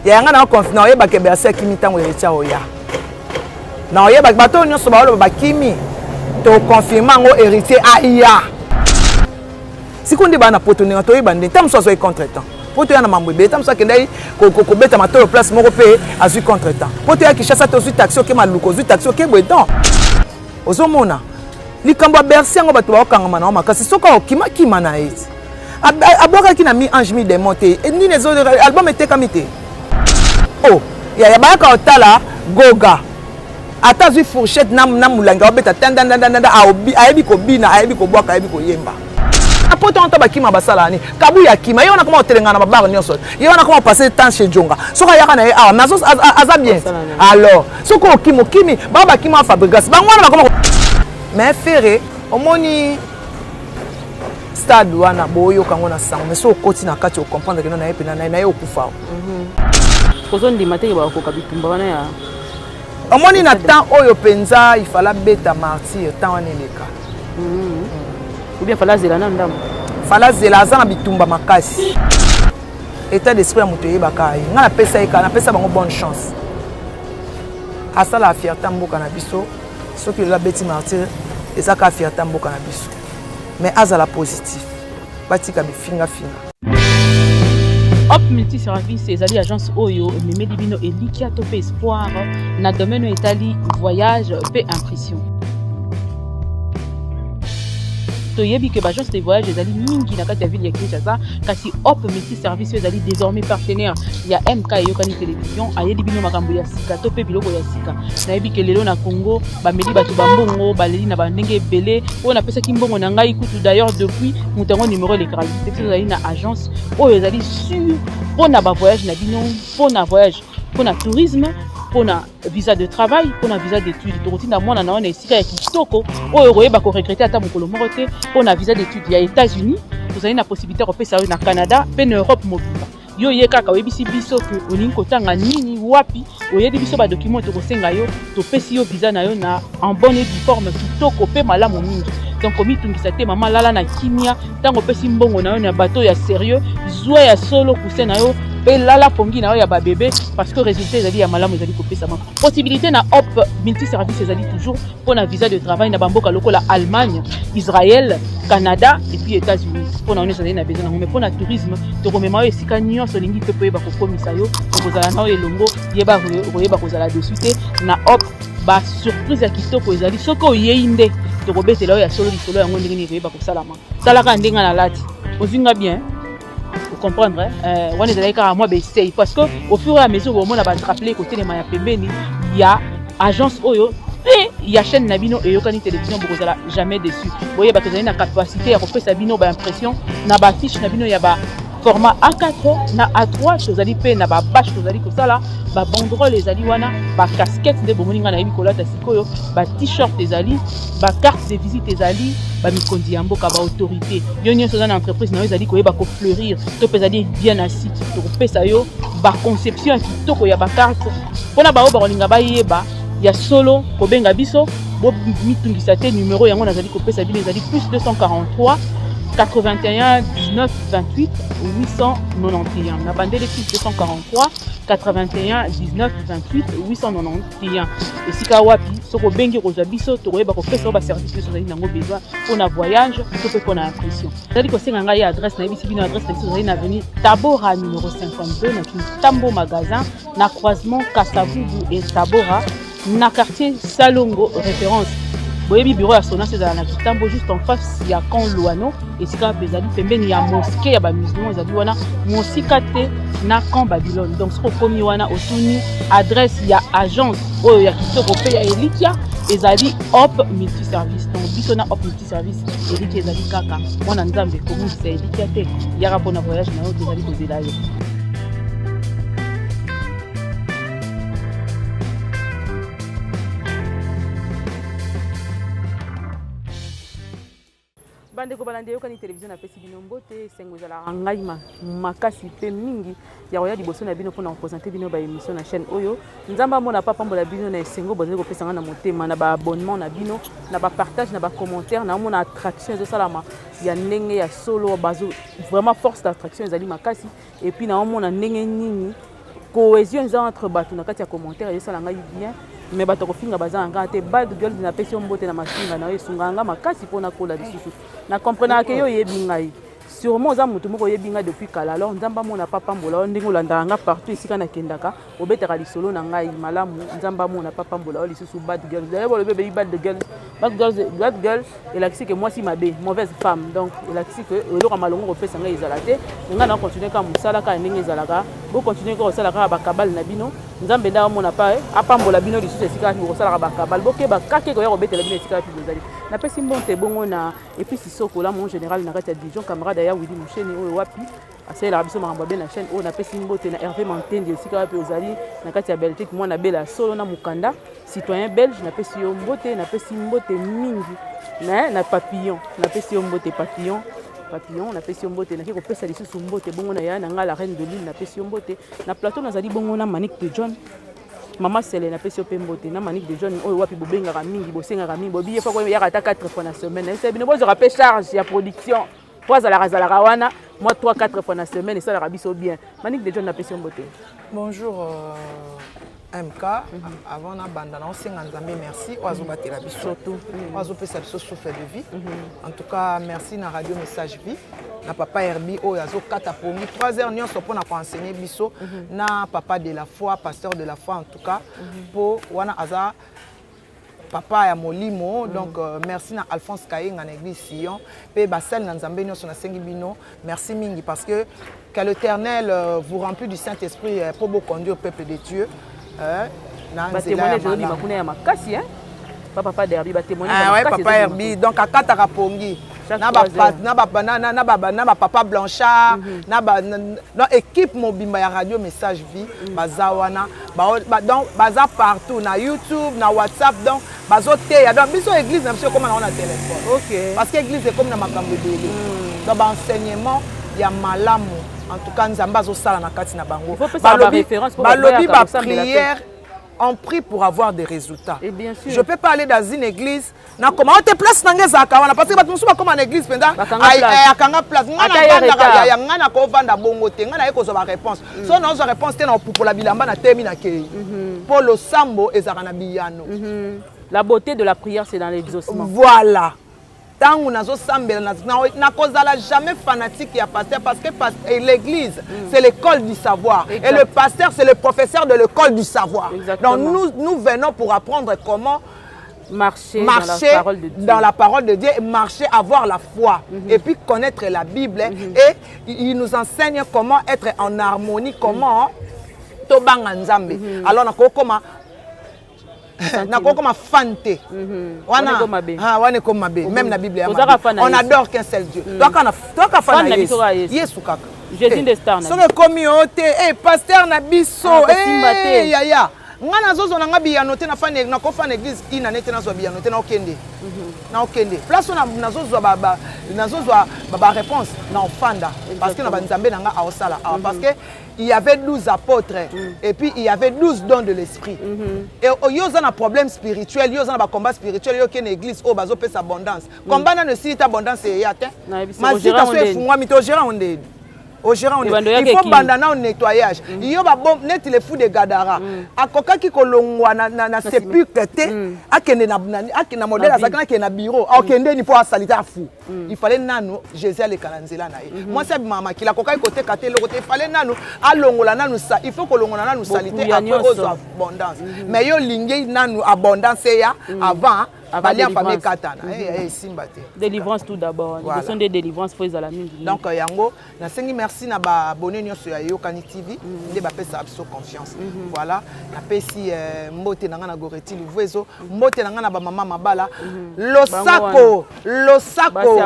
Ya yanga na confi na oyebaka Bercy akimi ntango Héritier oya. Na oyebaka bato oyo nyonso baoloba bakimi to confirme yango Héritier aya. Sikoyo nde baa na poto ndenge toyeba nde ntango mosusu azwaki contre temps po toya na mambo ebele ntango mosusu akendaki kobeta matolo place moko mpe azwi contre temps po toya Kinshasa te ozwi taxi oke Maluku ozwi taxi oke boye donc ozomona likambo ya Bercy yango bato baokangama na yango makasi soki aokimakima na ye abwakaki na mi ange mi demon te e, nini ezo album etekami te o oh, yaya bayaka kotala goga ata azwi fourchette na, na molangi aobeta tandandandanda ayebi kobina ayebi kobwaka ayebi koyemba poto wana bakima basalaka nini kabuya akima ye wana koma kotelengana na babare nyonso ye wana koma passe temps chez jonga soki ayaka na ye awa mais aza bien alors soki okimi okimi bango bakima fabrigas bango wana bakoma mais ferre omoni stade wana boyoka yango na sango mais soki okoti na kati ocomprendre keno na ye mpena na ye okufa mhm. ozondima te bakokoka bitumba wana ya omoni na temps oyo mpenza ifala beta martyr temps wana eleka mhm. ou bien fala azela na ndambo fala azela aza na bitumba makasi état d'esprit ya moto eyebaka ye ngai napesa ye kaka napesa bango bonne chance asalaka fierté ya mboka na biso soki lelo abeti martyr eza kaka fierté ya mboka na biso mais azala positif batika bifingafinga. Hop Multi Service ezali agence oyo ememeli bino elikya to mpe espoir na domaine oyo etali voyage mpe impression. Toyebi ke baagence de voyage ezali mingi na kati ya ville ya Kinshasa, kasi Hop Multi Service oyo ezali désormais partenaire ya MK Eyokani Television ayeli bino makambo ya sika to mpe biloko ya sika. Nayebi ke lelo na Congo bameli bato bambongo baleli na bandenge ebele oyo napesaki mbongo na ngai kutu d'ailleurs depuis moto yango numero elekaka te. Biso tozali na agence oyo ezali sur mpo na bavoyage na bino, mpo na voyage, mpo na tourisme, mpo na visa de travail, mpo na visa d'étude. Tokotinda mwana na yo na esika ya kitoko oyo okoyeba koregrete ata mokolo moko te. Mpo na visa d'étude ya États-Unis, tozali na possibilité ya kopesa yo na Canada mpe na Europe mobimba. Yo ye kaka oyebisi biso ke olingi kotanga nini, wapi, oyebi biso ba document tokosenga yo, topesi yo visa na yo na en bonne et due forme, kitoko pe malamu mingi. Donc komitungisa te mama, lala na kimia ntango opesi mbongo na yo na bato ya sérieux, zwa ya solo coussin na yo pe lala pongi na yo ya ba bébé parce que résultat ezali ya malamu, ezali kopesama. Possibilité na Hop Multi Service ezali toujours mpo na visa de travail na bamboka lokola Allemagne, Israël, Canada et puis États-Unis. Mpo na wana ezali na besoin nango, mais mpo na tourisme tokomema yo esika nyonso olingi mpe koyeba kokomisa yo, tokozala na yo elongo, yeba koyeba kozala dessus te na Hop. Ba surprise ya kitoko ezali soki oyei nde tokobetela yo ya solo lisolo yango ndenge nini ekoyeba kosalama. Talaka ndenge nalati, ozwi nga bien comprendre euh, wana ezalaki kaka mwa baessai parce que au fur et à mesure bomona badrapele kotelema ya pembeni ya agence oyo mpe ya chaîne na bino Eyokani Télévision, bokozala jamais déçu. Boyeba tozali na capacité ya kopesa bino baimpression na bafiche na bino ya ba format A4 na A3. Tozali mpe na babâche, tozali kosala babanderole ezali wana, bacasquette nde bomoni ngai nayebi kolata sikoyo, ba t-shirt ezali, bacarte de visite ezali, bamikonzi ya mboka, baautorité, yo nyonso oza na entreprise na yo ezali koyeba kofleurir to mpe ezali bien assis, tokopesa yo baconception ya kitoko ya bacarte. Mpona baoyo bakolinga bayeba ya solo kobenga biso, bomitungisa te, numero yango nazali kopesa bino ezali plus 243 81 19 28 891. Na bandele plus 243 81 19 28 891. Esika wapi soki obengi okozwa biso, tokoyeba kopesa yo baservice nyonso ozali nango besoin mpona voyage to mpe mpona impression. Ezali kosenga ngai adresse, nayebisi bino adresse na biso ezali na avenue Tabora numéro 52 na Kintambo magasin na croisement Kasavubu et Tabora na quartier Salongo référence. Boyebi bureau ya Sonas ezala na Kitambo juste en face ya camp Luano, esika mpe ezali pembeni ya mosquée ya bamusulman ezali wana mosika te na camp Babylone. Donc soki okomi wana otuni adresse ya agence oyo ya kitoko mpe ya elikia ezali Hop Multi Service. Donc biso na Hop Multi Service elikia ezali kaka mwana Nzambe, kobungisa elikia te, yaka mpona voyage na yo, tozali kozela yo. Bandeko balandi Eyokani Televizio, napesi bino mbote. Esengo ezalaka ngai makasi mpe mingi ya koya liboso na bino mpona kopresente bino baémission na chaîne oyo. Nzambe amona pa pambola bino na esengo bozali kopesa ngai na motema, na baabonnement na bino, na bapartage, na bacommentaire. Naomona attraction ezosalama ya ndenge ya solo, bazo vraiment force d'attraction ezali makasi. Et puis naomona ndenge nini Cohésion eza entre bato na kati ya commentaire, ezosala ngai bien. Mais bato kofinga baza na ngai te. Bad Girls, napesi yo mbote na mafinga na yo, esungaka nga makasi mpona kola lisusu. Na comprenaka ke yo oyebi ngai, sûrement oza motu moko oyebi ngai depuis kala. Alors Nzambe amona papambola yo ndenge olandaka nga partout esika nakendaka, obetaka lisolo na ngai malamu. Nzambe amona papambola yo lisusu. Bad Girls, d'ailleurs bolobi obeyi Bad Girls. Bad Girls, Bad Girl elakisi ke mwasi mabe, mauvaise femme. Donc elakisi ke eloko ya malongo kopesa ngai ezala te. Ngai na continue kaka mosala kaka ndenge ezalaka. Bocontinue kaka kosala kaka bakabale na bino. Nzambe nde amona pa apambola bino lisusu. Esika wapi bokosalaka bakabale, bokeba kake koya kobetela bino esika wapi bozali. Napesi mbonte bongo na Epuis Sokola, mon général na kati ya Dijon, camarade ya Willy Musheni oyo wapi asalelaka biso makambo abe na chaîne oyo. Napesi mbote na Hervé Mantendi, esika wapi ozali na kati ya Belgique, mwana bela solo na mokanda citoyen belge. Napesi yo mbote, napesi mbote mingi na Papillon. Napesi yo mbote, Papillon, Papillon, napesi yo mbote. Naki kopesa lisusu mbote bongo na ya na ngai, la reine de l'île. Napesi yo mbote. Na plateau nazali bongo na Manique de John, mama Sele. Napesi yo mpe mbote na Manique de John oyo wapi bobengaka mingi, bosengaka mingi, bobi ye fako yaka ata 4 fois na semaine. Nayebisa bino, bozwaka mpe charge ya production po azalaka azalaka wana mwa 3 4 fois na semaine, esalaka biso bien. Manique de John, napesi yo mbote. Bonjour MK. Avant nabanda, naosenga Nzambe merci oyo azobatela biso, surtout oyo azopesa biso souffle de vie. En tout cas, merci na Radio Message Vie, na papa Herbi oyo azokata pongi 3 heures nyonso mpona koenseigner biso, na papa de la foi, pasteur de la foi. En tout cas, mpo wana aza papa ya molimo. Donc merci na Alphonse Kayenga na église Sion mpe basali na Nzambe nyonso. Nasengi bino merci mingi parce que l'Éternel vous remplit du Saint-Esprit pour vous conduire au peuple de Dieu na nzela ya batémoignage ezobima kuna ya makasi, hein? Papa Derby, batémoignage. Ah, ouais, papa Herbi, donc akataka pongi na bapapa Blanchard, na équipe mobimba ya Radio Message Vie. Baza wana, donc baza partout, na YouTube, na WhatsApp. Donc bazoteya. Donc biso, église na biso ekóma nango na téléphone parce que église ekómi na makambo ebele. Donc baenseignement ya malamu, en tout cas Nzambe azosala na kati na bango. Balobi baprière, on prie pour avoir des résultats. Et bien sûr. Je peux pas aller dans une église nakoma o te place na ngai ezalaka wana, parce que bato mosusu bakoma na église mpenza akanga place. Ngai navandaka yaya, ngai nakovanda bongo te. Ngai naye kozwa baréponse. So nazwa réponse te, na kopupola bilamba, na temi, nakei, mpo losambo ezalaka na biyano. La beauté de la prière, c'est dans l'exaucement. Voilà. Ntango nazosambela, nakozala jamais fanatique ya pasteur, parce que l'église, c'est l'école du savoir. Exact. Et le pasteur, c'est le professeur de l'école du savoir. Exactement. Donc nous, nous venons pour apprendre comment marcher, marcher dans la parole de Dieu. Dans la parole de Dieu, marcher, avoir la foi et puis connaître la Bible. Et il nous enseigne comment être en harmonie, comment tobanga Nzambe. Alors nakokoma nakokoma fan te wana. Wana ekoma mabe. Même na Bible, on adore qu'un seul Dieu. Toaka fan na Yesu, Yesu kaka. Soki ekomi yo te, pasteur na biso, yaya, nga nazozwa na nga biyano te. Nakofa na église ina nete nazwa biyano te, naokende, naokende place oyo nazozwa baréponse na ofanda, parce que na banzambe na nga aosala awa, parce que il y avait 12 apôtres et puis il y avait 12 dons de l'esprit. Et yo oza na problème spirituel, yo oza na bacombat spirituel, yo okende église oyo bazopesa abondance, combat nano esili te, abondance eya te. Masita so efungwami te, ogéra ondeni, ogéra. Il faut banda na nettoyage. Yo babo neti le fou de Gadara akokaki kolongwa na sépulcre te, akende na modèle azalaki, nakende na bureau, akendeni mpo asali te afu. Il fallait nanu Jésus aleka na nzela na ye. Mwasi abimaka makila, akokaki koteka te eloko te. Il fallait nanu alongola nanu sa, il faut kolongola nanu saleté, après ozwa abondance. Mais yo olingi nanu abondance eya avant balia famille ekatana, esimba te. Délivrance tout d'abord, liboso nde délivrance fo ezala mingi. Donc yango nasengi merci na baabonné nyonso ya Eyokani TV nde bapesaka biso confiance. Voilà, napesi mbote na ngai na Goreti Luvuezo, mbote na ngai na bamama mabala, losako, losako,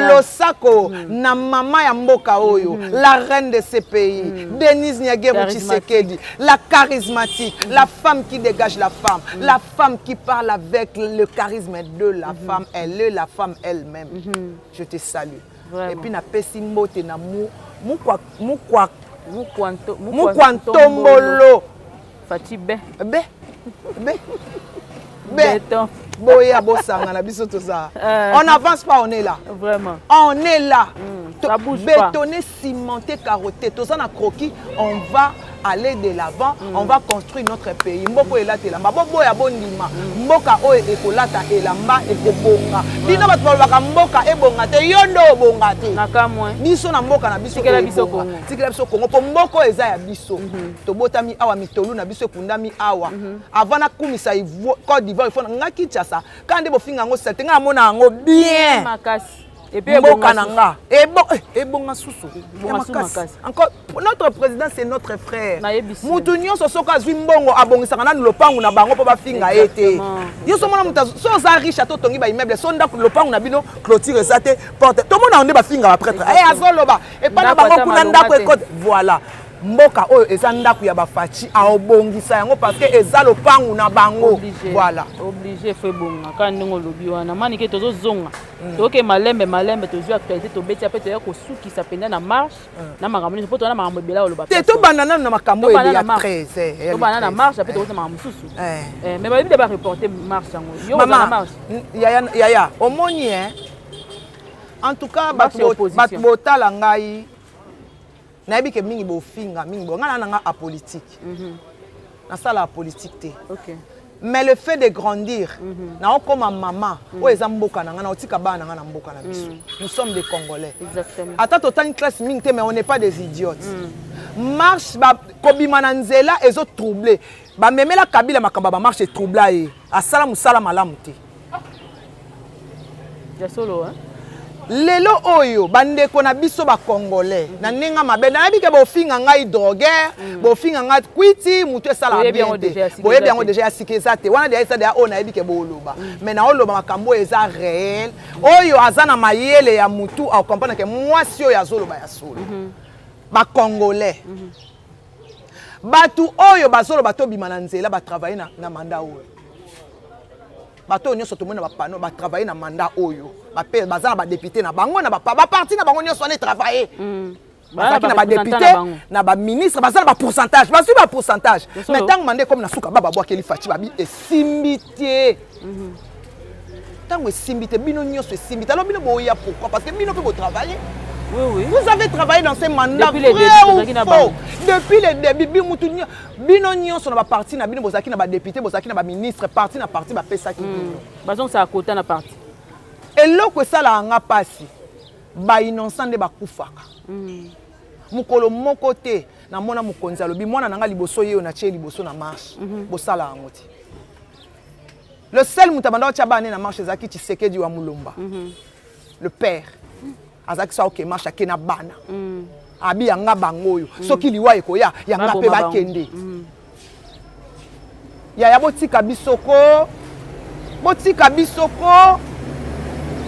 losako na mama ya mboka oyo, la reine de ce pays, Denise Nyageru Tshisekedi, la charismatique, la femme qui dégage la femme, la femme qui parle avec le charisme de la femme. Elle est la femme elle-même. Je te salue. Vraiment. Et puis napesi mbote na mu mukwa mukwa mukwa ntombolo. Fati be. Be be be. Boya bosanga na biso, toza, on n'avance pas, on est là. Vraiment. On est là. Ça bouge. Bétonné, cimenté, carotté, toza na croquis. On va aller de l'avant. On va construire notre pays. Mboka oyo elata elamba, boboya bondima, mboka oyo ekolata elamba ekobonga. Bino bato balobaka mboka ebonga te, yo nde obonga te. Biso na mboka na biso, tikela biso Congo, tikela biso Congo, mpo mboka oyo eza ya biso. Tobotami awa, mitolu na biso ekundami awa. Avant nakumisa Côte d'Ivoire, ifo nga Kinshasa. Kaka nde bofinga yango saleté, nga namona yango bien. Makasi. Mboka na nga ebonga susu makasi. Encore notre président, c'est notre frère. Mutu nyonso soki azwi mbongo, abongisaka nanu lopangu na bango mpo bafinga ye te. Yo so mona mutu so oza riche, ata otongi baimmeuble, so ndako lopangu na bino clôture eza te, porte, tomona nde bafinga baprêtre azoloba epai na bango kuna ndako ekote. Voilà, mboka oyo eza ndako ya bafaci, aobongisa yango parce que eza lopangu na bango. Voilà. Obligé, faut ebonga kaka ndenge olobi wana. Manike, tozozonga, toyoke malembe malembe, tozwi actualité, tobeti mpe toya kosukisa mpenza na marche na makambo nyonso, mpo toza na makambo ebele oloba. Te, tobanda nanu na makambo oyo ya 13. Tobanda na marche, ape tokota makambo mosusu. Mais bayebi nde bareporte marche yango, yo oza na marche? Yaya, yaya, omoni, en tout cas bato botala ngai, nayebi ke mingi bofinga mingi bo ngai na nanga apolitique, nasala politique te. Mais le fait de grandir, naokoma mama, oyo eza mboka na ngai, naotika bana na ngai na mboka na biso. Nous sommes des Congolais. Ata totangi classe mingi te, mais on n'est pas des idiotes. Marche, kobima na nzela ezotrouble. Bamemela Kabila makambo ya bamarche, etroubla ye, asala mosala malamu te. Ya solo. Lelo oyo bandeko na biso bacongolais na ndenge mabe, nayebi ke bofinga ngai drogueur, bofinga ngai kwiti, motu esalaka bien te. Boyebi yango déjà, ya sika eza te. Wana deja eza deja oyo nayebi ke boloba, mais naoloba makambo oyo eza réel. Oyo aza na mayele ya mutu acomprendre ke mwasi oyo azoloba ya solo. Bacongolais, bato oyo bazoloba tobima na nzela, batravaille na mandat oyo. Bato oyo nyonso tomoni na bapano, batravaille na mandat oyo. Baza na badéputé na bango, na baparti na bango nyonso wana etravaille. Bazalaki na badéputé, na baministre, baza na bapourcentage, bazwi bapourcentage. Mais ntango mandat ekomi na suka, ba babwakeli Fatshi, babi esimbi te. Ntango esimbi te, bino nyonso esimbi te, alors bino boya pourquoi? Parce que bino mpe botravaille. Oui. Vous avez travaillé dans ces mandats, vrai ou faux? Depuis le début, mutu bino nyonso na baparti na bino bozalaki na badéputé, bozalaki na baministre, parti na parti bapesaki bino. Bazongisaka kota na parti. Eloko esalaka nga mpasi, bainnocent nde bakufaka. Mokolo moko te namona mokonzi alobi mwana na nga liboso ye oyo natie liboso na marche. Bosala yango te. Le seul moto abanda otya bana na marche ezalaki Tshisekedi wa Mulomba, le père. Azalaki so aoke marche, ake na bana, abi yanga bango oyo. Soki liwa ekoya, yanga mpe bakende. Yaya, botika biso ko, botika biso ko.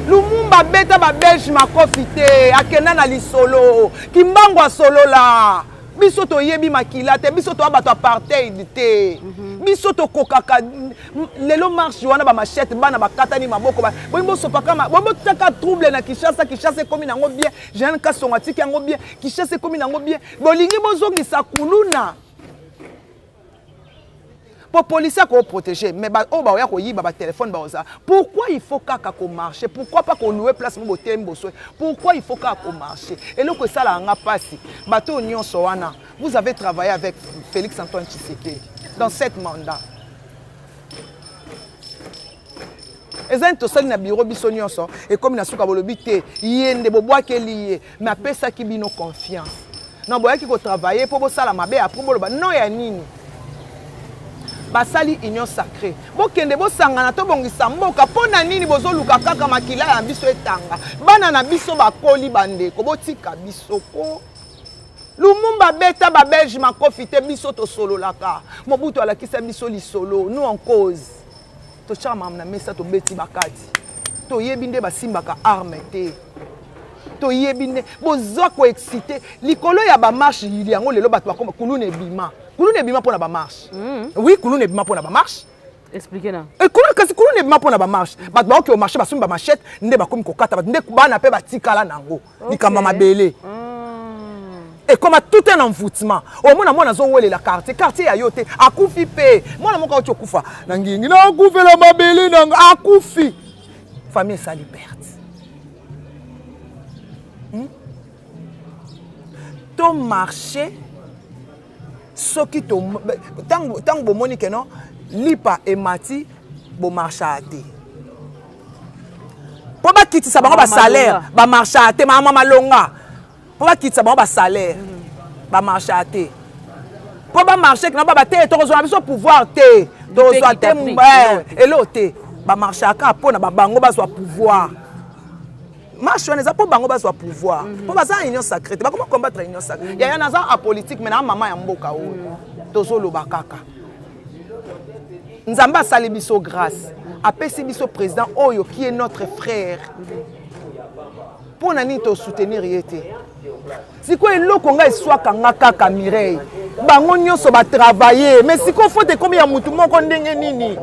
Lumumba abeta babelge makofi te, akenda na lisolo. Kimbangu asolola. Biso toyebi makila te, biso toya bato apartheid te. Biso tokokaka lelo marche wana, bamachete, bana bakatani maboko. Boyi bosopaka, boyi botiaka trouble na Kinshasa. Kinshasa ekomi nango bien, Jean Kasongo atiki yango bien, Kinshasa ekomi nango bien. Bolingi bozongisa kuluna po policier akoprotéger, mais oyo baoya koyiba batelefone baoza. Pourquoi il faut kaka komarcher? Pourquoi pas kolouer place mo botelemi boswe? Pourquoi il faut kaka komarcher? Eloko esalaka nga mpasi, bato oyo nyonso wana, vous avez travaillé avec Félix Antoine Tshisekedi dans cette mandat. Eza nini tosali na biro biso nyonso, ekomi na suka, bolobi te ye nde bobwakeli ye, mais apesaki bino confiance. Non, boyaki kotravaille mpo bosala mabe, après boloba non. Ya nini basali union sacrée? Bokende bosangana, tobongisa mboka. Mpo na nini bozoluka kaka makila ya biso etanga? Bana na biso bakoli, bandeko, botika biso ko. Lumumba beta babelge makofi te, biso tosololaka. Mobutu alakisa biso lisolo. Nous en cause, totyaka makambo na mesa, tobeti bakati, toyebi nde basimbaka arme te, toyebi nde bozwa koexciter likolo ya bamarche yili yango. Lelo bato bakoma kuluna ebima, kuluna ebima mpona bamarche. Oui, kuluna ebima mpona bamarche. Explique na. Kuluna, kasi kuluna ebima mpona bamarche. Bato baoki omarche, basombi bamachete nde bakomi kokata bato, nde bana mpe batikala nango likambo ya mabele. Ekoma tout un envoûtement. Omona mwana azowelela quartier, quartier ya yo te, akufi mpe mwana moko auti okufa na ngingi, nakufela mabele nanga, akufi, famille esali perte. To marché. Soki ntango bomoni ke non, lipa emati, bomarchaka te mpo bakitisa bango basalaire. Bamarchaka te, mama malonga, mpo bakitisa bango basalaire. Bamarchaka te mpo bamarche kina baba te, tokozwa na biso pouvoir te, tokozwa te elo te. Bamarchaka mpo na babango bazwa pouvoir. Marche wana eza mpo bango bazwa pouvoir, mpo baza na Union sacrée te. Bakoma combattre Union sacrée. Yaya, naza apolitique, mais na mama ya mboka oyo. Tozoloba kaka, Nzambe asali biso grâce, apesi biso président oyo qui est notre frère. Mpo na nini tosoutenir ye te? Sikoyo eloko ngai eswaka nga kaka, Mireille, bango nyonso batravaille, mais sikoyo faute ekomi ya mutu moko. Ndenge nini?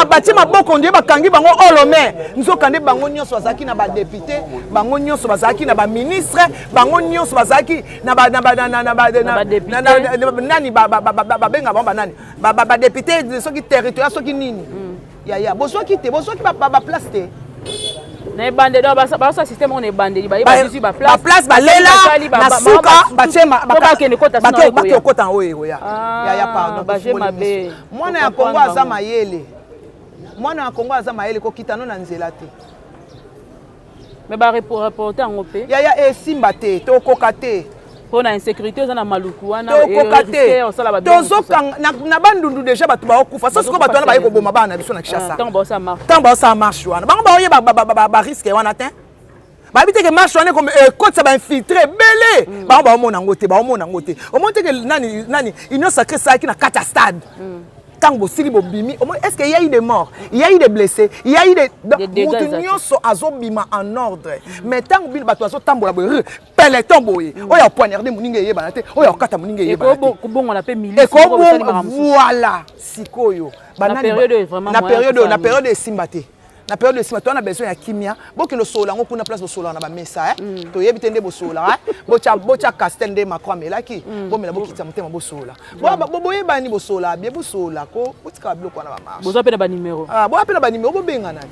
Batie maboko nde bakangi bango olome, nzoka nde bango nyonso bazalaki na badéputé, bango nyonso bazalaki na baministre, bango nyonso bazalaki na nani, babenga bango banani, badéputé soki territorial, soki nini. Yaya, bozwaki te, bozwaki baplace te. Na ebandeli basala système oyo, na ebandeli bayebazwi baplace, balela, na suka bake okota oyo ekoya. Yaya, pardon, mwana ya Kongo aza mayele, mwana ya Kongo aza mayele, kokita no na nzela te. Mais bareporte yango mpe. Yaya, esimba te, tokoka te. Mpo na insécurité eza na Maluku wana. Tokoka te, tozokanga na Bandundu déjà, bato baokufa. So sikoyo bato wana baye koboma bana na biso na Kinshasa. Ntango ntango baosala marche wana, bango baoyeba barisque wana te. Bayebi te ke marche wana ekotisa bainfiltré ebele. Bango baomona yango te, baomona yango te. Omoni te ke nani nani, Union sacrée esalaki na kati ya stade. Ntango bosili, bobimi, est ce que il y a eu des morts, il y a eu des blessés, il y a eu des mutu nyonso azobima en ordre? Mais ntango bino bato bazotambola boye, peloton boye, oyo apoignarde moninga eyebana te, oyo akokata moninga eyebana te. Ekobongola mpe milice. Voilà, sikoyo na période oyo, na période esimba te, na période esimba. Toza na besoin ya kimia. Bokende osolola yango kuna, place bosololaka na bamesa. Toyebi te nde bosololaka. Botya Castel nde Macron amelaki, bomela, bokitisa motema, bosolola. Boyebani, bosolola bien, bosolola ko botikaka biloko wana, bamarche. Boza mpe na banimero. Boya mpe na banimero, bobengana ti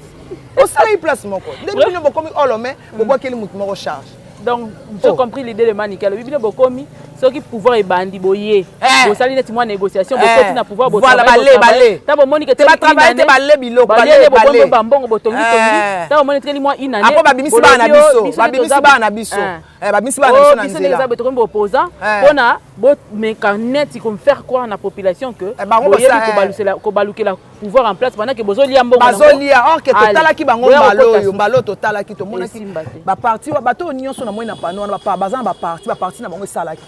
osala ye place moko nde bino bokomi olome, bobwakeli motu moko charge. Donc j'ai compris l'idée de Manike. Alobi bino bokomi, soki pouvoir ebandi, boye bosali neti mwa négociation, bokoti na pouvoir. Voilà, bale bale. Ta bomoni ke te batravaille te, bale biloko. Bale bale, bambongo botongi tongi. Ta bomoni tikeli mwa une année. Apo babimisi bana na biso, babimisi bana na biso, babimisi bana na biso na nzela. Biso eza tokomi boopposant mpona bomeka neti kofaire croire na population que boyebi kobalukela pouvoir en place pendant que bozolia mbongo. Bazolia, or ke totalaki bango mbala oyo, mbala oyo totalaki, tomonaki baparti. Bato oyo nyonso na moi na pano wana baza na baparti, baparti na bango esalaki,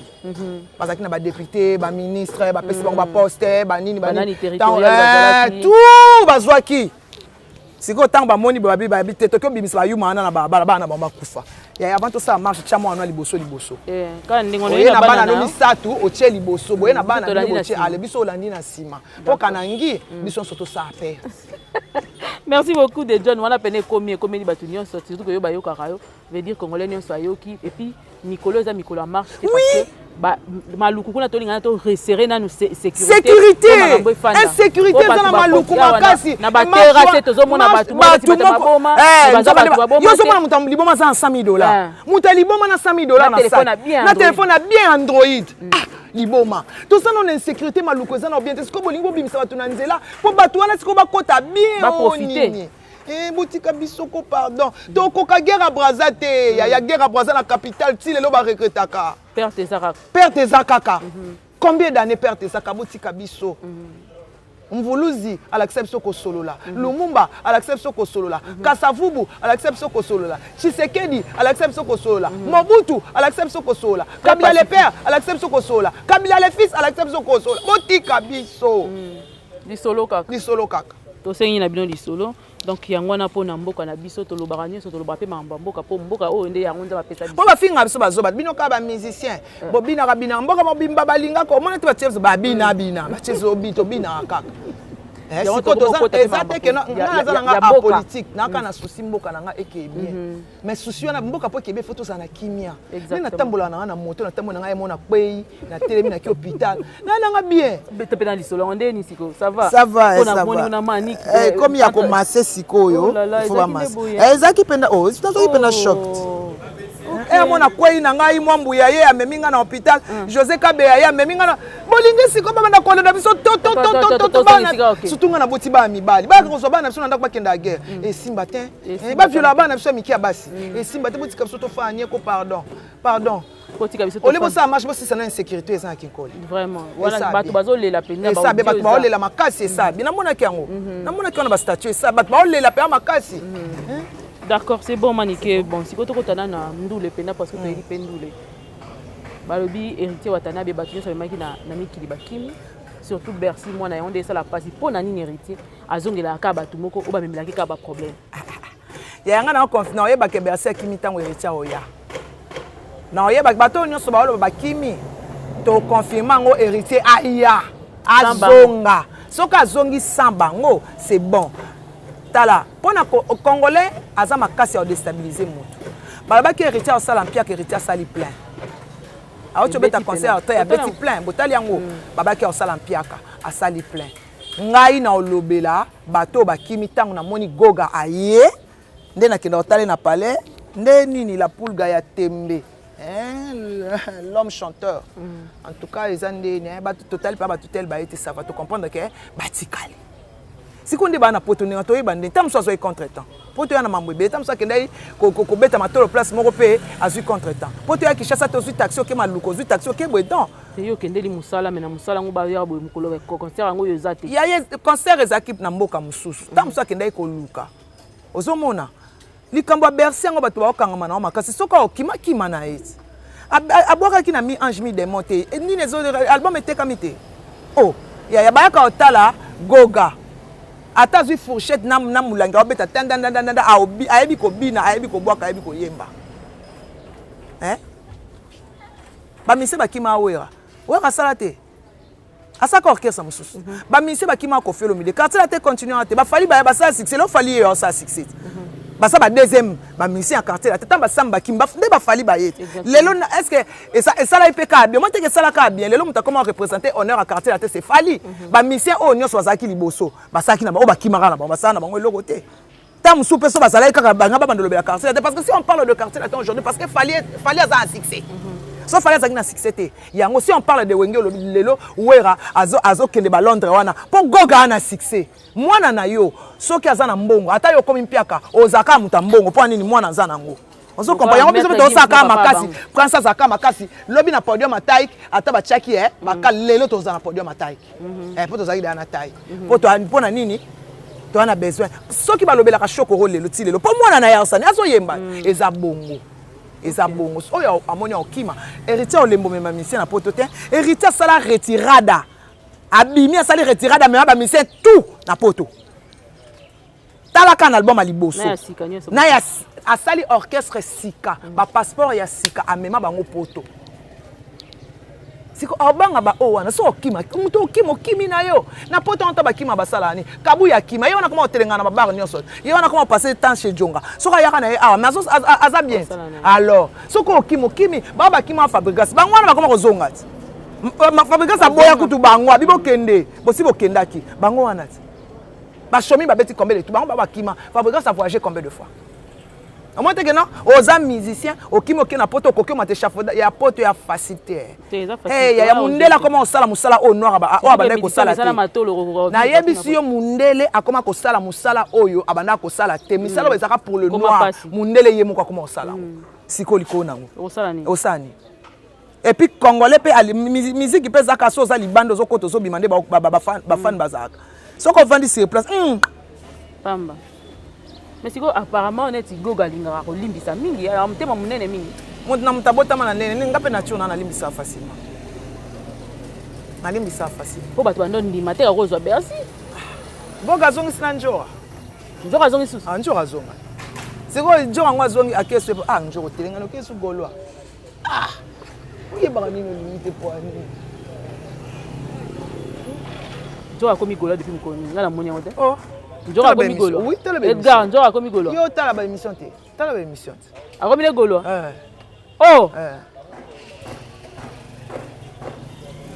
bazalaki na badéputé, baministre, bapesi bango baposte, banini, banani, tout bazwaki. Sikoyo ntango bamoni babi, babi te, toki obimisa bayuma wana na balabala, bana bango bakufa. Yaya, avant tosala marche, tia mwana liboso liboso. Oye na bana no misato, otie liboso boye na bana bino, botie ale, biso olandi na nsima, mpo kanangi biso nyonso tosala perte. Merci beaucoup de John wana pene. Ekomi, ekomeli bato nyonso, surtout koyo bayokaka yo, veut dire Congolais nyonso ayoki. Et puis mikolo eza mikolo ya marche te, parce que Maluku kuna tolingana to resserrer nanu sécurité. Insécurité eza na Maluku makasi. Na baterrasse tozomona bato. Maboma. Yo ozomona moto ya liboma aza na 100 000 $, moto ya liboma na 100 000 $ na sac, na telefone ya bien Android. Ah, liboma, toza nano insécurité. Maluku eza na bien te. Sikoyo bolingi bobimisa bato na nzela mpo bato wana sikoyo bakota bien o nini? Botika biso ko, pardon. Tokoka guerre ya Braza te. Ya guerre ya Braza na capitale, ti lelo baregretaka. Perte eza kaka. Perte eza kaka. Combien d'année perte ezaka? Botika biso. Mvuluzi alakisa biso kosolola, Lumumba alakisa biso kosolola, Kasavubu alakisa biso kosolola, Tshisekedi alakisa biso kosolola, Mobutu alakisa biso kosolola, Kabila le père alakisa biso kosolola, Kabila le fils alakisa biso kosolola. Botika biso. Lisolo kaka. Lisolo kaka. Tosengi na bino lisolo. Donc yango wana, mpona mboka na biso, tolobaka nyonso, tolobaka mpe makambo ya mboka, mpo mboka oyo nde yango nde bapesa biso. Mpo bafinga biso bazoba, bino kaka bamusicien bobinaka binaka, mboka mobimba balingaka. Omona te batie biso babina bina, batie biso tobinaka kaka. Sikoyo eza te ke nga naza na nga apolitique, naka na souci mboka na nga ekeye bien. Mais souci wana mboka mpo ekeye bien, faut tozala na kimia. Nde natambola na nga na moto, natambola na nga ye mo, na kwei, natelemi, naki hôpital na nanga bien. Beta mpe na lisolo yango ndeni sikoyo, ça va? Ça va. Ça va na Manike. Comme ya komase sikoyo, faut bamase. Ezalaki mpenza, oh, nazalaki mpenza shocked. Ere mona kwei na ngai mwa mbuya ye amemi ngai na hôpital. José Kabeya ye amemi ngai na bolingi sikoyo babanda kolanda biso tototototo bana, surtout ngai naboti bana mibali, bayaka kozwa bana na biso na ndako, bakenda ya guerre, esimba te. Baviola bana na biso ya mike ya basi, esimba te. Botika biso tofaa nieko, pardon, pardon. Kotika biso. Olie bosala marche, bosisa na insécurité eza na Kinkole. Vraiment, wana bato bazolela mpenza. Esabe, bato baolela makasi, esabi. Namonaki yango, namonaki wana bastatut, esabi, bato baolela mpenza makasi. D'accord, c'est bon, Manike. Bon, sikoyo tokotana na ndule mpenza, parce que toyebi mpe ndule. Balobi Héritier Watanabe, bato nyonso bamemaki na mikili bakimi, surtout Bercy mwana yango nde esala mpasi. Mpo na nini Héritier azongelaka kaka bato moko oyo bamemelaki kaka baproblème? Ya yanga na oyebaka Bercy akimi ntango Héritier oya. Na oyebaki bato oyo nyonso baoloba bakimi, toconfirme yango, Héritier aya, azonga. Soki azongi sans bango, c'est bon. Tala, mpo na Congolais aza makasi ya kodéstabiliser motu. Balobaki Héritier asala mpiaka, Héritier asali plein, auti obeta concert te, abeti plein, botali yango. Babaki asala mpiaka, asali plein. Ngai na olobela bato oyo bakimi, ntango namoni Goga aye nde nakenda kotala na palais nde nini, la pulga ya tembe, l'homme chanteur. En tout cas eza ndeni bato totali mpe bato tel baye te, ça va, tocomprendre ke batikali. Sikoyo nde baa na poto, ndenge toyeba nde ntango mosusu azwaki contre temps po toya na mambo ebele. Ntango mosusu akendaki kobeta matolo place moko mpe azwi contre temps po toya Kinshasa te, ozwi taxi oke Maluku, ozwi taxi oke boye don. Yo okendeli mosala, me na mosala yango baya boye, mokolo concert yango oyo eza te. Ya ye concert ezalaki na mboka mosusu, ntango mosusu akendaki koluka. Ozomona likambo ya Bercy yango, bato baokangama na yo makasi. Soki okimakima na ye ti abwakaki na mi ange mi démon te, nini album etekami te. Oh yaya, bayaka kotala Goga, ata azwi fourchette na molangi, aobeta tandandandanda, ayebi kobina, ayebi kobwaka, ayebi koyemba, eh? Bamise bakima awera, Wera asala te, asaka orchestre mosusu. Bamise bakima Koffi Olomide, Quartier Latin continue te. Bafally baya, basala succès. Lelo Fally ye asala succès te, baza ba deuxième bamusicien ya Quartier Latin. Ntango basamba bakimi nde bafally baye te. Lelo est ce que esalaki mpe kaka bien? Mo teke esala kaka bien. Lelo moto akoma représenter honneur ya Quartier Latin, c'est Fally. Bamusicien oyo nyonso bazalaki liboso, basalaki na bango, bakimaka na bango, basala na bango eloko te. Ntango mosusu mpe so bazalaki kaka banga babanda olobela Quartier Latin, parce que si on parle de Quartier Latin aujourd'hui, parce que Fally, Fally aza na succès. So Fally azalaki na succès te yango, si on parle de Wenge, olobi lelo Wera azokende balondres wana mpo Goga aza na succès. Mwana na yo soki aza na mbongo, ata yo okomi mpiaka, ozalaka moto ya mbongo. Mpo nini? Mwana aza nango, ozokompa yango. Biso mpe tozosaka makasi, Prince azalaka makasi lobi na podium ataike, ata batiaki ye baka. Lelo tozala na podium ataike mpo tozalaki deya na taille. Mpo na nini toza na besoin? Soki balobelaka Shokoro lelo ti lelo, mpo mwana na ye asani azoyemba. Eza bongo, eza bongo. Oyo amoni akokima, Héritier olembo mema musicien na poto te. Héritier asala retirada, abimi, asali retirada, amema bamusicien tout na poto. Talaka na album ya liboso na ya asali orchestre sika, bapasseport ya sika, amema bango poto. Siko abanga baoyo wana. So okima moto, okima, okimi na yo na poto wana, ta bakima basala nini? Kabuya akima, ye wana koma otelengana na babar nyonso, ye wana koma passe temps chez Jonga. Soki ayaka na ye awa, mais aza bien. Alors soki okimi, okimi. Bao bakima Fabrigas, bango wana bakoma kozonga ti Fabrigas aboya kutu bango, abi bokende, bosi bokendaki. Bango wana ti bashomi babeti combien de tout, bango bakima. Fabrigas a voyagé combien de fois? Omoni teke non, oza musicien, okimi, oke na poto, okoki omata échafaudage ya poto ya facilité ya mundele. Akoma kosala mosala oyo noir oyo abandaki kosala te. Nayebisi yo, mundele akoma kosala mosala oyo abandaki kosala te, misala oyo ezalaka pour le noir, mundele ye moko akoma kosala yango sikoyo. Likolo nango osala nini? Et puis Congolais mpe musique mpe ezaka so oza libanda, ozokota, ozobima, nde bafani bazalaka. Soki ovandi sur place, Pamba. Mais sikoyo apparemment neti Goga alingaka kolimbisa mingi, motema monene mingi. Moto na moto abotama na ndenge nga mpe nature na nalimbisaka facilement, nalimbisaka facilement. Mpo bato bando ndima te kakozwa Bercy. Goga azongisi na Njora. Njora azongi susu? Ah, Njora azonga sikoyo. Njora yango azongi, akesu. Ah, Njora otelengani, okesu golwa. Ah, oyebaka nini olingi te po nini? Nzoka akomi gaulois depuis mokolo nini? Ngai namoni yango te. Oh. Nzoka akomi gaulois? Edgar, nzoka akomi gaulois? Yo tala baémission te, tala baémission te. Akomi le gaulois? Oh.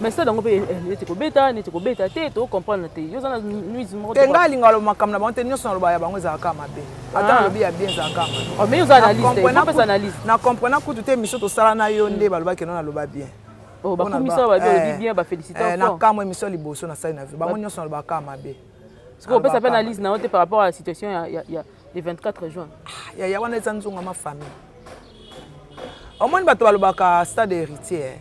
Mais stade yango mpe neti kobeta, neti kobeta te, tocomprendre te. Yo oza na nuise moko. Te, ngai alinga aloba makambo na bango te. Nyonso naloba ya bango ezalaka mabe. Ata nalobi ya bien, ezalaka mabe. Oh, mais yo oza analyste, il faut opesa analyse. Na comprena kutu te. Émission tosala na yo nde balobaki no naloba bien. Oh, bakomisa babi olobi bien, bafélicité. Na kamwa émission liboso nasali na vie, bango nyonso nalobaka mabe. Sikoyo opesa mpe analyse na yo te par rapport à la situation ya le 24 juin? Yaya, wana eza nzonga ma famille. Omoni, bato balobaka stade Héritier,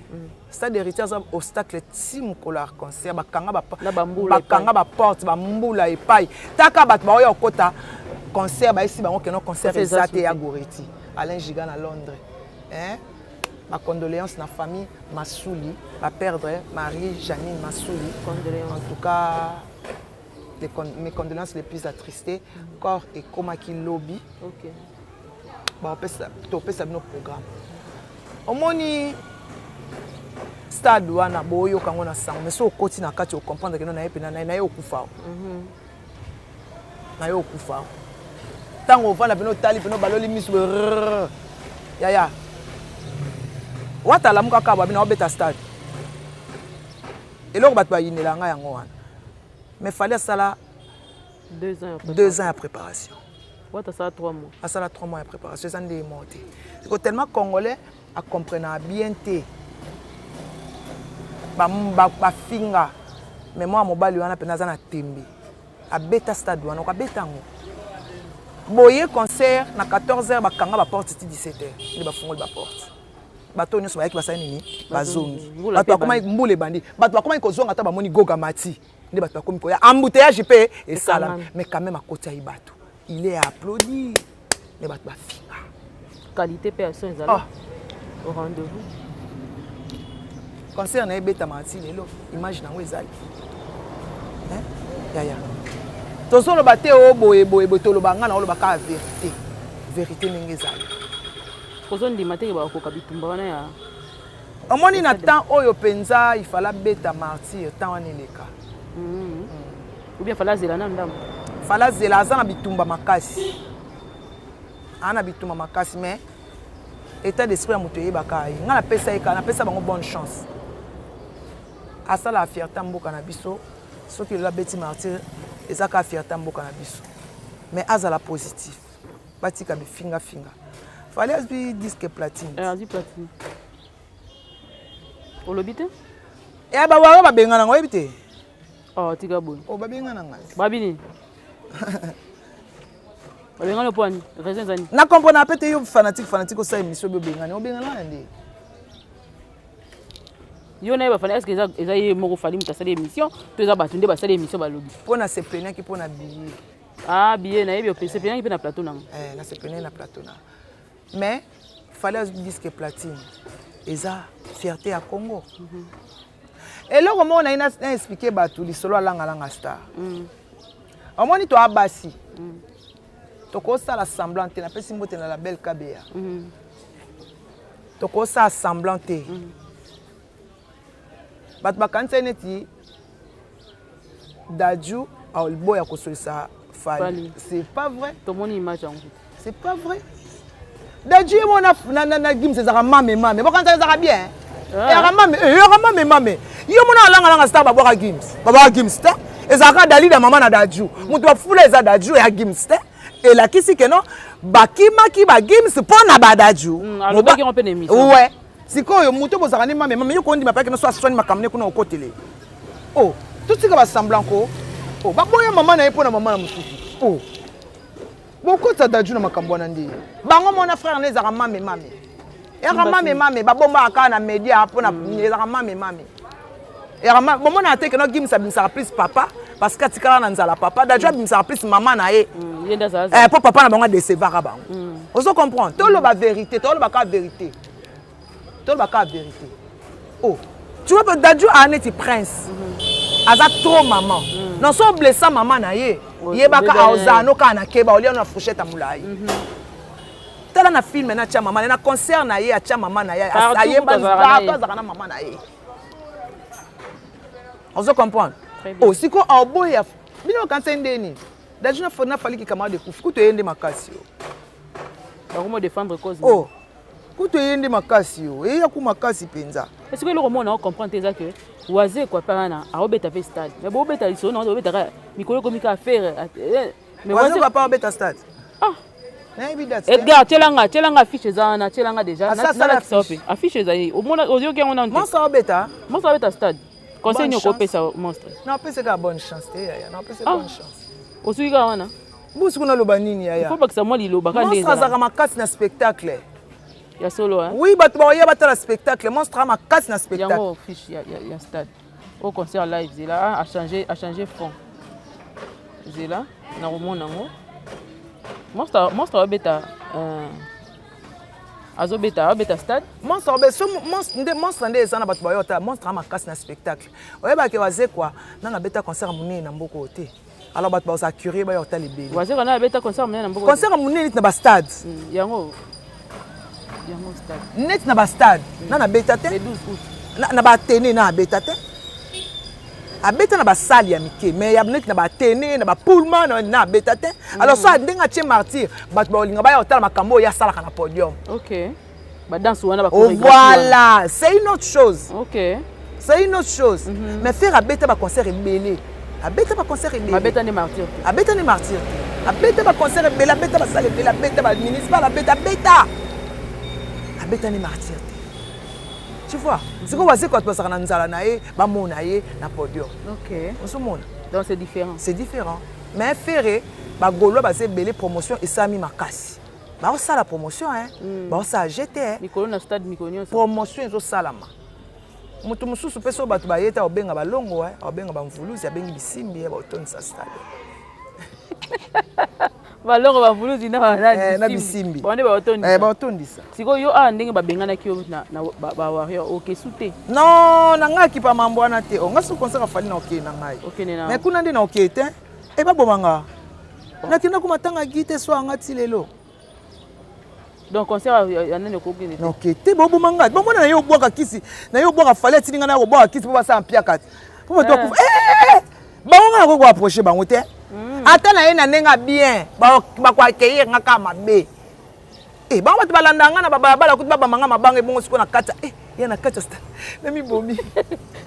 stade Héritier aza obstacle ti mokolo ya concert. Bakanga bakanga baporte, bambula epai taka bato baoya kokota concert, bayesi bango keno concert eza te. Ya Goreti Alain Giga na Londres, hein? Bacondoléance na famille Masuli, baperdre Marie Janine Masuli. En tout cas, mes condoléances les plus attristées. Corps ekomaki lobi. Topesa bino programme. Omoni stade wana, boyoka yango na sango, mais so okoti na kati, ocomprendre keno naye mpena naye okufa, naye okufa. Ntango ovanda mpena, otali mpena, obaloli miso, yaya wata alamuka kaka babi na obeta stade. Eloko bato bayinela ngai yango wana. Mais Fally asala 2 ans ya préparation. Asala 3 mois. Asala 3 mois ya préparation, eza nde mo te. Siko tellement congolais acomprenaka bien te, bafinga. Mais mwana mobali wana mpena aza na tembe, abeta stade wana, okabeta yango boye. Concert na 14 heures, bakanga baporte ti 17 heures nde bafungoli baporte. Bato nyonso bayaki, basali nini? Bazongi. Bato bakomaki, mbula ebandi, bato bakomaki kozonga. Ata bamoni goga mati nde bato bakomi koya, embouteillage mpe esalami. Mais quand même akoti ayi bato, il est à applaudir, mais bato bafinga. Qualité mpe ya son ezali au rendez-vous. Concert na ebetamaka ti lelo, image nango ezali. Yaya, tozoloba te o boye boye boye, toloba nga na oloba kaka vérité, vérité ndenge ezali. Ozondima teke bakokoka bitumba wana ya? Omoni, na temps oyo mpenza ifala beta Martyr, temps wana eleka. Ou bien Fally azela na ndambo? Fally azela, aza na bitumba makasi, aza na bitumba makasi. Mais état d'esprit ya moto eyebaka ye. Ngai napesa ye kaka, napesa bango bonne chance. Asalaka fierté ya mboka na biso. Soki lelo abeti Martyr, eza kaka fierté ya mboka na biso. Mais azala positif, batika bifingafinga. Fally azwi disque platine. Azwi platine, olobi te. Ya bawara babengana ngo, oyebi te? Oh, tika boye. O babengana ngai. Babi nini? Babengani mpo ani? Raison ezani? Na comprendre mpe te. Yo fanatique, fanatique, osala émission obi obengani, obengana wana nde. Yo na ye bafani, est ce que eza ye moko Fally moto asali émission to eza bato nde basali émission balobi? Mpo na sepleniaki mpo na billet. Ah, billet, nayebi, oseplenaki mpe na plateau nango. Eh, naseplenaki na plateau na. Mais Fally azwi disque platine, eza fierté ya Congo. Eloko moko naye na expliquer bato lisolo alangalanga star. Omoni, toa basi, tokosala semblant te. Napesi mbote na label Kabeya. Tokosala semblant te. Bato bakanisa ye neti Dadju aoboya kosolisa Fally. C'est pas vrai. Tomoni image yango. C'est pas vrai. Dadju ye mona na Gims ezalaka mame mame, bokanisa ezalaka bien, ezalaka mame, ezalaka mame mame. Yo mona alangalanga star, babwaka Gims, babwaka Gims te. Ezalaka Dalida, mama na Dadju. Moto bafula eza Dadju, ya Gims te. Elakisi keno bakimaki bagims mpo na badadju. Ouais. Sikoyo moto bozalaka nde mame mame, yo kondima mpaki no so aswani makambo ne kuna okotele. O totika basemblant ko o baboya mama na ye mpo na mama na mosusu. O bokotisa Dadju na makambo wana nde bango mona frère na ezalaka mame mame, eyaka mame mame. Babombaka kaka na média mpona ezalaka mame mame. Bomona te keno Gims abimisaka plus papa parce que atikala na nzala papa. Dadju abimisaka plus mama na ye mpo papa na bango adecevaka bango. Ozo comprendre? Toloba vérité, toloba kaka vérité, toloba kaka vérité. Oh, tu vois, Dadju aa neti prince, aza trop maman. Non, so oblessa mama na ye, yebaka aozala no kaka na keba, olia no na fourchette ya molai. Tala na film na atya mama na ye, na concert na ye atya mama na ye, ayeba to azalaka na mama na ye. Ozo comprendre? O siko aoboya bino okanisa ndeni Dadju na Fally ki camarade ekufi kutu eye nde makasi o. Bakomo défendre cause. Oh. Kutu eye nde makasi yo, eya ku makasi mpenza. Est-ce que eloko mona ocomprendre te eza que Wazekwa mpe wana aobeta mpe stade, mais bobeta lisolo na obeta kaka mikolo ekomi kaka Ferre. Mais Wazekwa mpe aobeta stade. Ah. Nayebi date. Edgar, tielanga, tielanga affiche eza wana, tielanga déjà. Nalakisa yo mpe. Affiche ezali. Omona oyoki yango nanu te. Monstre aobeta. Monstre aobeta stade. Conseil nini okopesa monstre? Napesa kaka bonne chance te yaya, napesa bonne chance. Osuki kaka wana? Busu kuna loba nini yaya? Faut bakisa mwa liloba kaka nde. Monstre azalaka makasi na spectacle. Ya solo hein? Oui, bato baoya batala spectacle. Monstre aza makasi na spectacle. Yango fiche ya stade. Au concert live zela a changer fond. Zela na komona yango. Monstre abeta azobeta abeta stade. Monstre abeta so monstre nde monstre nde eza na bato bayo ta monstre makasi na spectacle. Oyebake Wazekwa nana abeta concert monene na mboka oyo te. Alors bato bazala curieux baya kotala ebele. Wazekwa nana abeta concert monene na mboka. Concert monene neti na ba stade. Yango yango stade. Neti na ba stade nana abeta te. Le 12 août. Na ba Athénée na abeta te. Abeta na basali ya mike mais ya neti na ba Athénée na ba Pullman na abeta te. Alors so ndenge atie martyr bato baolinga baya kotala makambo oyo asalaka na podium. OK. Ba danse wana ba chorégraphie. Voilà, c'est une autre chose. OK. C'est une autre chose. Mais faire abeta ba concert ebele. Abeta ba concert ebele. Abeta ne martyr. Abeta ne martyr. Abeta ba concert ebele, abeta ba salle ebele, abeta ba municipal, abeta abeta. Abeta ne martyr. Tu vois, c'est quoi c'est quoi tu passes na nzala na ye, ba mona ye na podium. OK. Ozomona. Donc c'est différent. C'est différent. Mais Ferre ba Gaulois ba ebele promotion esami makasi. Ba osala promotion hein. Ba osala GT hein. Mikolo na stade mikolo nyonso. Promotion ezosalama. Moto mosusu mpe so bato bayeta obenga balongo hein, obenga bamvuluzi, abengi bisimbi ba otonisa stade. Balongo bamvuluzi na bisimbi. Bande ba otondisa. Ba otondisa. Sikoyo yo awa ndenge babenganaki yo na ba warrior okesu te. Non, na ngai kipa mambo wana te. Nga so concert afali na okei na ngai. Okende na. Mais kuna nde na okei te. Babomanga. Nakenda kuma tanga gite so anga ti lelo. Donc concert ya nani okokende te? Ok te bobomanga. Bomona na yo obwaka kisi, na yo obwaka fallait atindi nga na obwaka kisi po basala mpiaka te. Po bato bakufa. Bango nga nakoki koapproche bango te. Ata na ye na ndenge bien, bakoaccueillir nga kaka mabe. Bango bato balanda nga na babalabala kutu babamba nga mabanga ebongo sikoyo na kati. Ya na kati ya na mibomi.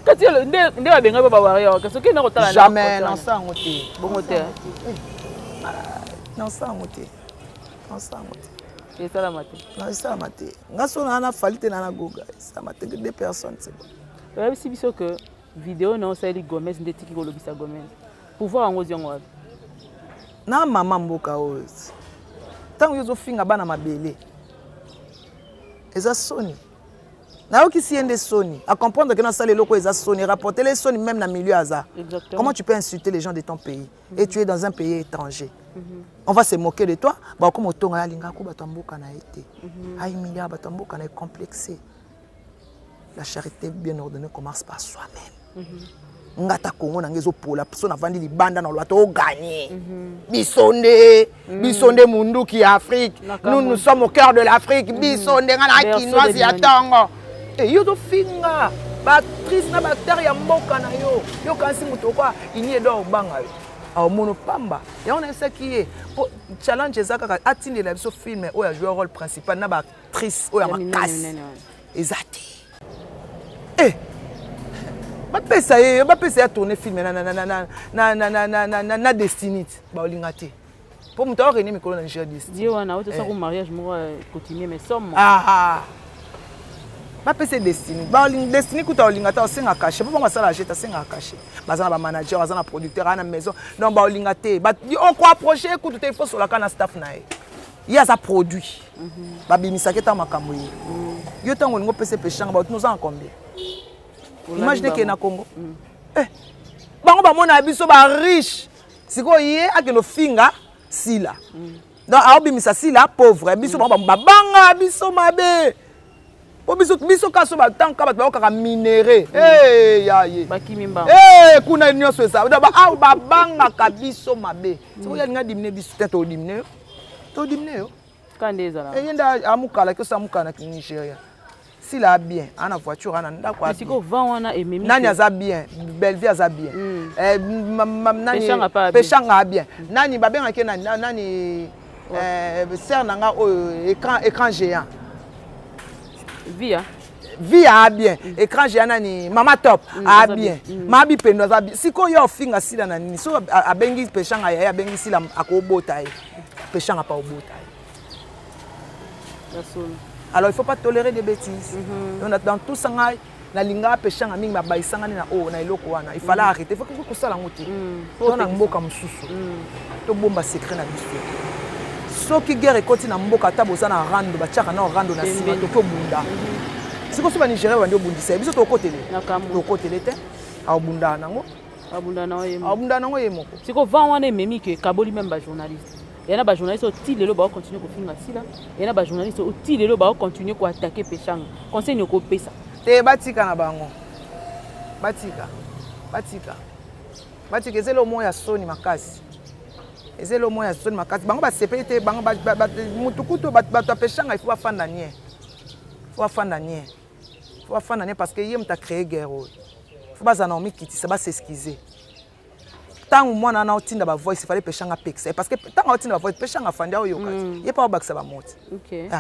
Kati nde babenga ba warrior, kasi okende kotala jamais na sango te. Bongo te. Na sango te. Na sango te. Esalama te. Na esalama te. Nga so na na fali te na na goga. Esalama te deux personnes c'est bon. Oyebisi biso que vidéo na osali Gomez nde tiki kolobisa Gomez. Pouvoir yango ozwi wapi? Na mama mboka oyo. Tango yo ozofinga bana mabele. Eza soni. Nayoki si ye nde soni. A comprendre que na sala eloko eza soni, rapporter les soni même na milieu aza. Exactement. Comment tu peux insulter les gens de ton pays et tu es dans un pays étranger? On va se moquer de toi. Ba comme otonga ya linga ko bato mboka na été. Ay milliard bato mboka na complexé. La charité bien ordonnée commence par soi-même. Ngata Congo na ngezo pola so na vandi libanda na lobato gagner. Bisonde, bisonde munduki ya Afrique. Nous nous sommes au cœur de l'Afrique. Bisonde nga na kinoise ya tongo. Et yo to finga ba actrice na ba acteur ya mboka na yo. Yo kansi muto kwa ini edo obanga yo. A mono pamba. Ya on a qui est po challenge eza kaka atindela biso film oyo a jouer rôle principal na ba actrice oyo ya makasi. Ezati. Bapesa ye, bapesa ya tourner film na na na na na na na na na na na Destiny ba olinga te. Po muto a rené mikolo na Nigeria Destiny. Dieu wana oto sako mariage moko continuer mais somme. Ah ah. Bapesa Destiny. Ba olinga Destiny kuta olinga ta osenga cachet. Po bango sala jeta senga cachet. Baza na ba manager, baza na producteur, ana maison. Donc ba olinga te. Ba on ko approcher kutu te il faut solaka na staff na ye. Ye aza produit. Babimisaki ta makambo ye. Yo tango olingo pese peshanga ba nous en combien? Imagine que na Congo. Bango bamona biso ba riche. Siko ye akendo finga sila. Donc aobimisa sila pauvre biso bango babanga biso mabe. Po biso biso kaso ba tanka bato bakokaka minere. Ya ye. Bakimi mbango. Kuna nyonso eza. Donc ba aw babangaka biso mabe. Siko ya linga dimine biso te to dimine. To dimine yo. Kande ezala. Yenda amukala kiosa amukala na Nigeria. S'il a bien, ana voiture, ana ndako a bien. Siko vent wana ememi. Nani aza bien, Bellevue aza bien. Nani Peshanga a bien. Nani babenga ke nani nani sœur nanga oyo écran géant. Via. Via a bien. Écran géant nani Mama Top a bien. Mabi Pendo aza bien. Sikoyo yo ofinga Sila na nini? So abengi Peshanga yaya, abengi Sila akobota ye. Peshanga pa obota ye. Alors il faut pas tolérer des bêtises. Donc dans tout ça ngai nalingaka Peshanga mingi, babayisanga nde na oyo na eloko wana. Il fallait arrêter, faut kosala yango te. To na mboka mosusu tobomba secret na biso. Soki guerre ekoti na mboka, ata boza na rando, batiaka na rando na nsima, toki obunda. Sikoyo so Banigéria babandi obundisa ye, biso tokotele, tokotele te. Aobundaka nango. Abunda na ye. Aobundaka nango ye moko. Siko vent wana ememi ke kaboli même bajournaliste. Ya na bajournaliste oyo ti lelo baocontinue kofinga Sila, ya na bajournaliste oyo ti lelo baocontinue koattaquer Peshanga. Conseil nini okopesa? Te, batika na bango, batika, batika, batika. Eza eloko moko ya soni makasi, eza eloko moko ya soni makasi. Bango basepeli te. Bango mutu kutu bato apeshanga, il faut bafanda nie, faut bafanda nie, faut bafanda nie, parce que ye moto acréé guerre oyo. Faut bazala na omikitisa, bas'excuse. Ntango mwana wana otinda bavoice, fallait Peshanga apekisa ye, parce que ntango aotinda bavoice, Peshanga afandi, aoyoka te. Ye mpe aobakisa bamoti.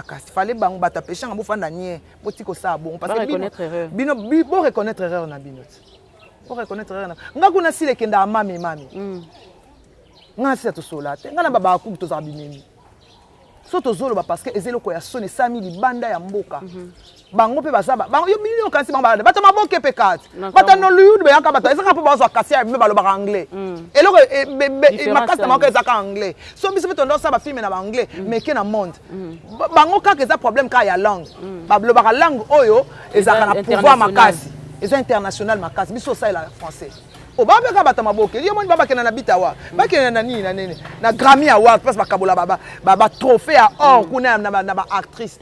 Kasi fallait bango bato apeshanga bofanda nie, botika kosala bongo, parce que bino bo reconnaître erreur na bino te, bo reconnaître erreur na nga. Kuna Sila ekendaka mami mami. Nga Sila tosola te, nga na babaka kuku tozala binemi. So tozoloba parce que eza eloko ya soni esami libanda ya mboka. Bango mpe baza bango, yo bino okanisi bango balanda bato maboke mpe kati bato ya Nollywood bayaka, bato ezaka mpo bazwa kasi mpe balobaka anglais. Eloko makasi na bango ezaka anglais. So biso mpe tondo osala bafilme na baanglais, mais ke na monde bango kaka eza problème kaka ya langue. Balobaka langue oyo ezalaka na pouvoir makasi, eza international makasi. Biso osalela français, o babeka bato ya maboke. Yo moni babakenda na bitawa, bakenda na nini, na nini, na Grammy Award, place bakabola batrophée ya or kuna na baactrice,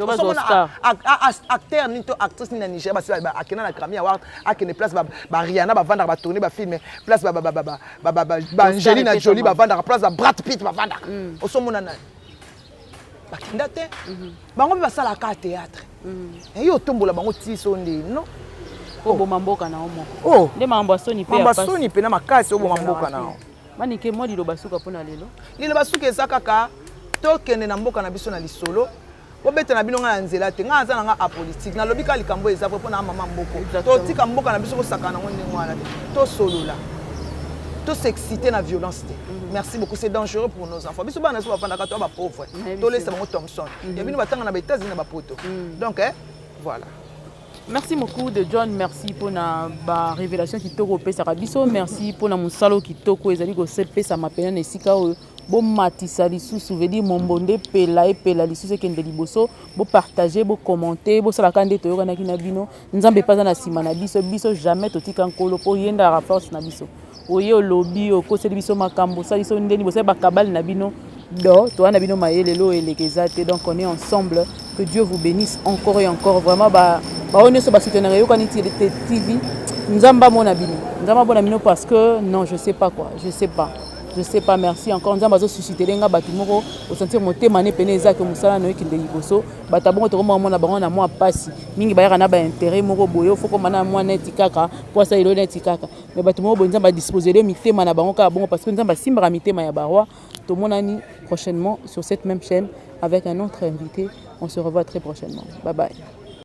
acteur nini to actrice nini na Nigeria basi akenda na Grammy Award, akende place baRihanna bavandaka, batourne bafilme, place baAngelina Jolie bavandaka, place baBrad Pitt bavandaka. Osomona nani bakenda te. Bango mpe basalaka théâtre. Ye otombola bango ti so nde non. Oboma mboka na yo moko. Nde makambo ya soni mpe. Makambo ya soni mpena makasi, oboma mboka na yo. Manike, mwa liloba suka mpona lelo. Liloba suka eza kaka tokende na mboka na biso na lisolo. Bobeta na bino ngai na nzela te. Ngai aza na ngai apolitique. Nalobi kaka likambo eza po mpona mama mboko. Totika mboka na biso, kosakana nango ndenge wana te. Tosolola, tos'excite na violence te. Merci beaucoup. C'est dangereux pour nos enfants. Biso bana biso bafandaka to bapauvre, tolesa bango Thomson ya bino batanga na baÉtats-Unis, na bapoto. Donc voilà. Merci beaucoup de John, merci mpona barévélation kitoko opesaka biso, merci mpona mosala kitoko ezali kosepesama pena na esika oyo. Bomatisa lisusu, veut dire mombondo epela, epela lisusu, ekende liboso. Bopartage, bocommente, bosalaka nde toyokanaki na bino. Nzambe mpe aza na nsima na biso. Biso jamais totika Nkolo, mpo ye ndaka force na biso. Oye olobi, okoseli biso makambo, osali biso ndeni, bosali bakabale na bino do toa na bino mayele lelo eleka eza te. Donc on est ensemble. Que Dieu vous bénisse encore et encore. Vraiment, baoyo nyonso basoutenaka Eyokani TV, Nzambe amona bino, Nzambe amona bino, parce que non, je sais pas quoi, je sais pas, je sais pas. Merci encore. Nzambe azosuscitele nga bato moko osentir motema ne pene ezaki mosala na yo ekende liboso. Bato bongo tokomona bango na mwa pasi mingi, bayaka na baintérêt moko boye, ofo koma na mwa neti kaka po asala elo neti kaka. Mais bato moko boye, Nzambe adisposele mitema na bango kaka bongo, parce que Nzambe asimbaka mitema ya baroi. Tomonani prochainement sur cette même chaîne avec un autre invité. On se revoit très prochainement. Bye bye.